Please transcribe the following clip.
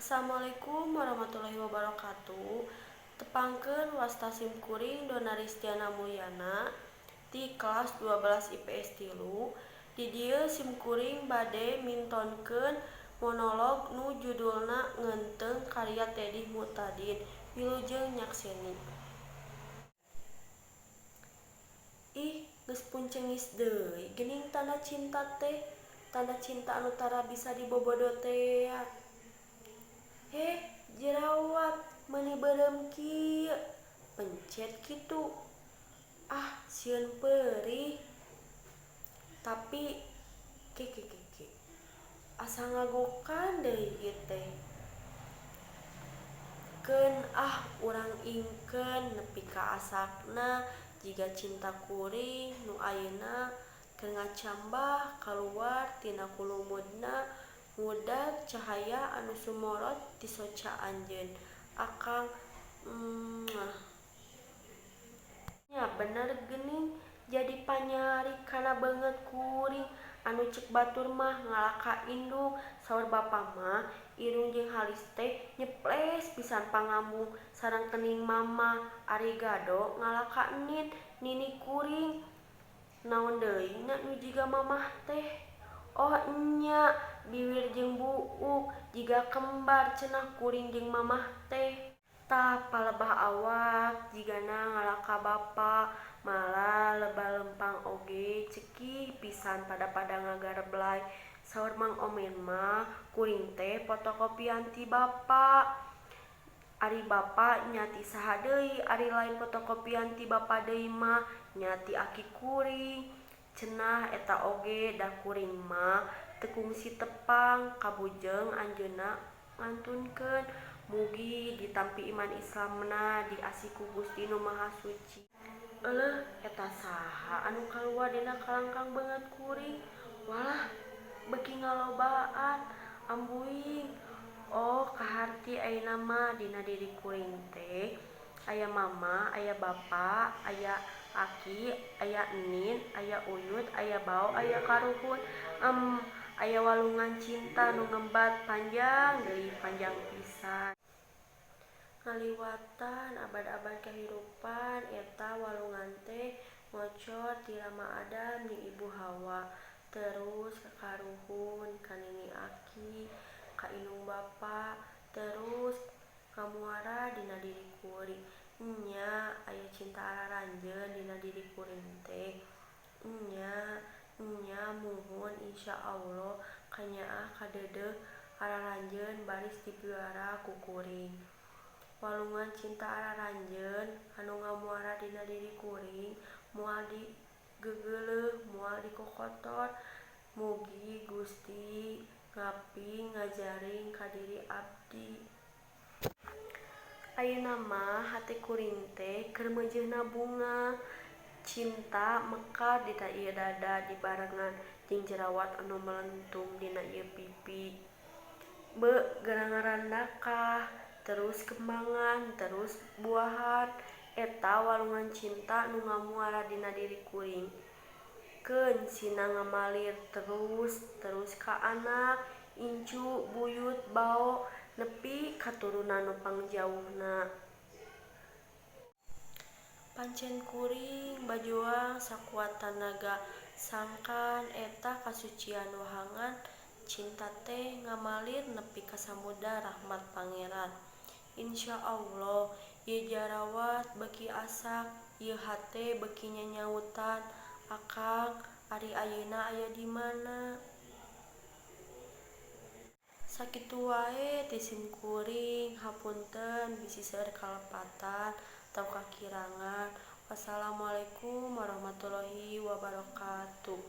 Assalamualaikum warahmatullahi wabarakatuh. Tepangkeun wasta sim kuring Dona Ristiana Mulyana ti kelas 12 IPS 3. Di dieu sim kuring bade mintonkeun monolog nu judulna Ngeunteung karya Teddy Mutadin. Wilujeng nyakseni. Ih, geus puncengis deui geuning tanda cinta teh. Tanda cinta anu tara bisa dibobodo tea. Heh, jerawat meuni beureum kieu. Pencet kitu. Ah, sieun peurih. Tapi ke ke ke ke. Asa ngagokan deui ieu teh. Keun ah urang ingkeun nepi ka asakna jiga cinta kuring nu ayeuna keur ngacambah kaluar tina kulumudna ngudag cahaya anu sumorot ti soca anjeun. Akang muah. Nya bener geuning jadi panyari kana beungeut kuring anu ceuk batur mah ngalah ka indung. Saur bapa mah irung jeung halis teh nyeples pisan pangambung sareng kening mama. Ari gado ngalah ka enin nini kuring. Naon deui nya nu jiga mamah teh? Oh enya biwir jeung buuk jiga kembar cenah kuring jeung mamah teh. Tah palebah awak jigana ngalah ka bapa malah lebah lempang oge cekih pisan pada-pada ngagareblay. Saur Mang Omen mah kuring teh fotokopian ti bapa. Ari bapa nya ti saha deui ari lain fotokopian ti bapa deui mah nya ti aki kuring. Cenah eta oge da kuring mah teu kungsi tepang kabujeng anjeunna ngantunkeun. Mugi ditampi iman Islamna diasi ku Gusti Nu Maha Suci. Euleuh eta saha anu kaluar dina kalangkang beungeut kuring? Walah beuki ngalobaan ambuing. Oh kaharti ayeuna mah dina diri kuring teh aya mama, aya bapa, aya aki, aya enin, aya uyut, aya bao, aya karuhun. Aya walungan cinta nu ngembat panjang deui panjang pisan. Ngaliwatan abad-abad kahirupan eta walungan teh ngocor ti Rama Adam jeung Ibu Hawa terus ka karuhun ka nini aki ka indung bapa terus ngamuara dina diri kuring. Nya aya cinta araranjeun dina diri kuring teh. Nya nya muhun insyaallah kanyaah kadeudeuh araranjeun baris dipiwara ku kuring. Walungan cinta araranjeun anu ngamuara dina diri kuring moal digegeuleuh moal dikokotor. Mugi Gusti ngaping ngajaring ka diri abdi. Ayeuna mah hate kuring teh keur meujeuna bunga. Cinta mekar dina ieu dada dibarengan jeung jerawat anu melentung dina ieu pipi. Beu geura ngarandakah terus kembangan terus buahan eta walungan cinta nu ngamuara dina diri kuring. Keun sina ngamalir terus terus ka anak, incu, buyut, bao nepi ka turunan nu pangjauhna. Pancen kuring bajuang sakuat tanaga sangkan eta kasucian wahangan cinta teh ngamalir nepi ka samudra rahmat Pangeran. Insyaallah ieu jarawat beuki asak, ieu hate beuki nyanyautan. Akang ari ayeuna aya di mana? Sakitu wae ti sim kuring, hapunten bisi seueur kalepatan atau kakirangan. Wassalamualaikum warahmatullahi wabarakatuh.